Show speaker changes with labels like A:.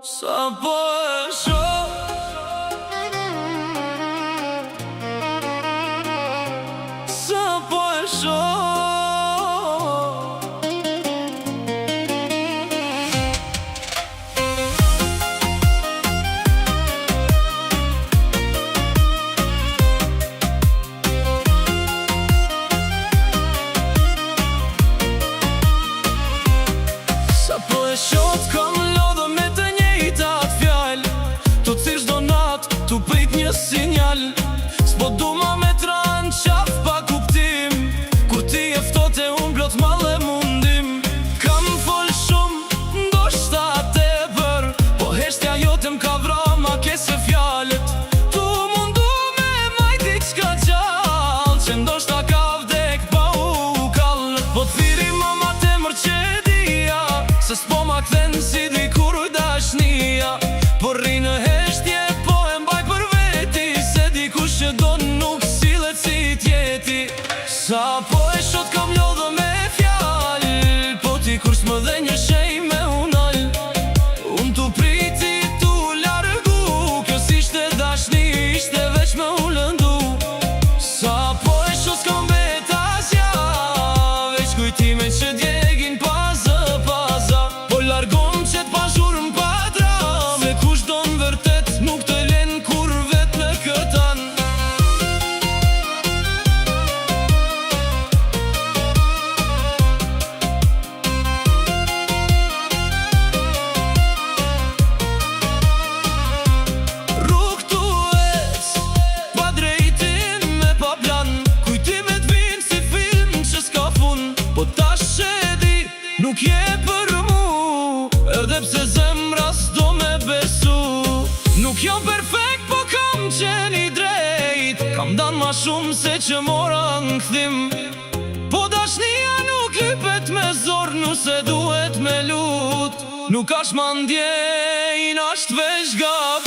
A: Sa po e shoh Sa po e shoh Sa po e shoh t'kam lodhë me të njëjtat fjalë Tu thirr çdo natë, tu prit një sinjal S'po du ma me t'ra n'qaf pa kuptim Kur ti je ftohtë e unë plot mall e mundim Kam fol shumë, ndoshta tepër Po heshtja jote m'ka vra ma keq se fjalët Tu mundu me majt diçka gjallë Që ndoshta ka vdek pa u kall Po t'thirri ma ma temër që e dija Se s'po ma kthen si dikur dashnia Po rri në heshtje, po e mbaj për veti Se dikush që do nuk sillet si tjeti Sa po e shoh t'kam lodhë me fjalë Po ti kur s'më dhe një shenjë me u nal Unë tu priti tu largu Kjo s'ishte dashni, ishte veç me u lëndu Sa po e shoh s'kam bet asgja Veç kujtime që djegin pa zë, pa za Po largom qet pa zhurmë pa dram Se kush don vërtet nuk të len kur vet në këtë anë Rrug tu ec, pa drejtim e pa plan Kujtimet vin si film që s'ka fund Po tash e di, nuk je për mu Edhe pse zemra s'do me besu Nuk jam perfekt, po kam qenë i drejt Kam dan ma shumë se që mora në kthim Po dashnia nuk lypet me zor Nëse duhet me lut Nuk asht ma ndjenjë, asht veç gabim.